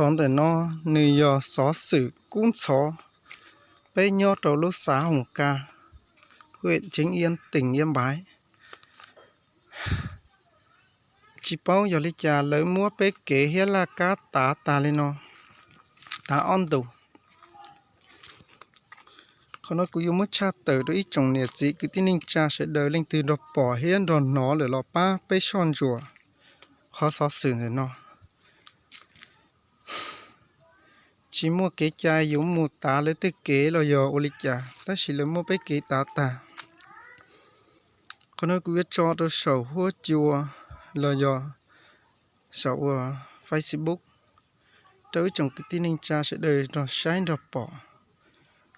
Qhov ntawm no nws yog xov xwm kub ntxhov. Peb nyob rau lub xav Hoos Ka, hwj Ceeb Iab, teem Iab Npaiv. Tsis paub yog li cas lawv muab peb kev thiab laj kab tav tas li no, tav ob ntus. Qhov no kuv yuav muab tshaj tawm rau ib tsoom niam txiv kwv tij neej tsa sawv daws leej twg nrog pom thiab nrog hnov lawm los pab peb soj ntsuam qhov xov xwm ntawm no. Tsis muaj kev cai yuav mus tav lawv tej kev los yog ua li cas, tab sis lawv muab peb kev tav tag. Qhov no kuv yuav tso rau saum huab cua los yog saum ua Facebook rau ib tsoom kwv tij neej tsa sawv daws nrog saib nrog pom.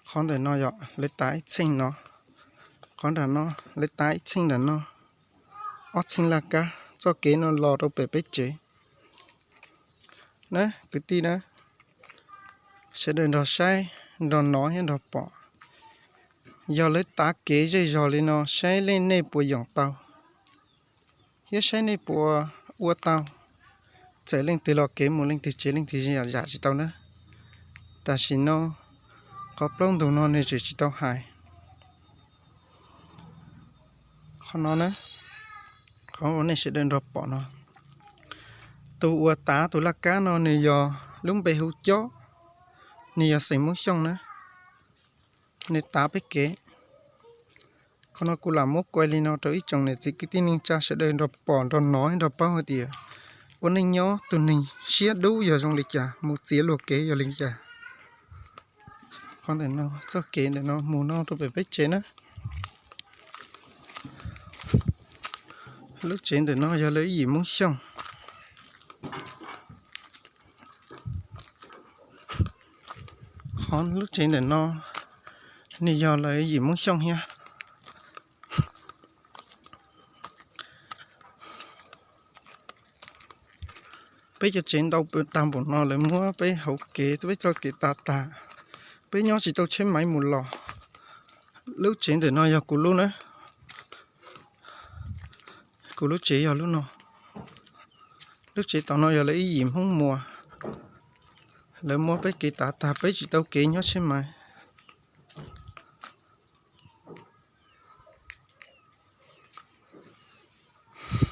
Qhov ntawm no yog lawv tav ib txheej no, qhov nram no lawv tav ib txheej nram no, ob txheej laj kab txoj kev no los rau pem peb tsev na kwv tij na. Sawv daws nrog saib, nrog hnov thiab nrog pom. Yog lawv tav kev zej zog li no saib leej nej puas yoom tau thiab saib nej puas ua tau. Txawm leej twg los kev mus leej twg tsev leej twg zam zam tsis tau na. Tam sim no qhov plaub ntug no nws tseem tsis tau hais. Qhov no na, qhov uas nej sawv daws nrog pom no, tus uas tav tus laj kab no nws yog lub npe hu Cob, nws yog xeem Hmoob Xyooj na, nws tav peb kev. Qhov no kuv lam muab kuai li no rau ib tsoom niam txiv kwv tij neej tsa sawv daws nrog pom nrog hnov nrog paub hais tias ua neej nyob tus neeg siab dub yog zoo li cas, mus txiav luag kev yog li cas. Qhov ntawm no, txoj kev ntawm no mus no rau pem peb tsev na. Lub tsev ntawm no yog lawv ib yim Hmoob Xyooj. Qhov lub tsev ntawm no nws yog lawv yim Hmoob Xyooj thiab. Peb cov tsev ntau tag npaum no lawv muab peb hauv kev, peb txoj kev tav tag, peb nyob tsis tau tsheb maiv mus los. Lub tsev ntawm no yog kuv lub na, kuv lub tsev yog lub no. Lub tsev tom no yog lawv ib yim Hmoob Muas, lawv muab peb kev tav tag, peb tsis tau kev nyob tsheb maiv.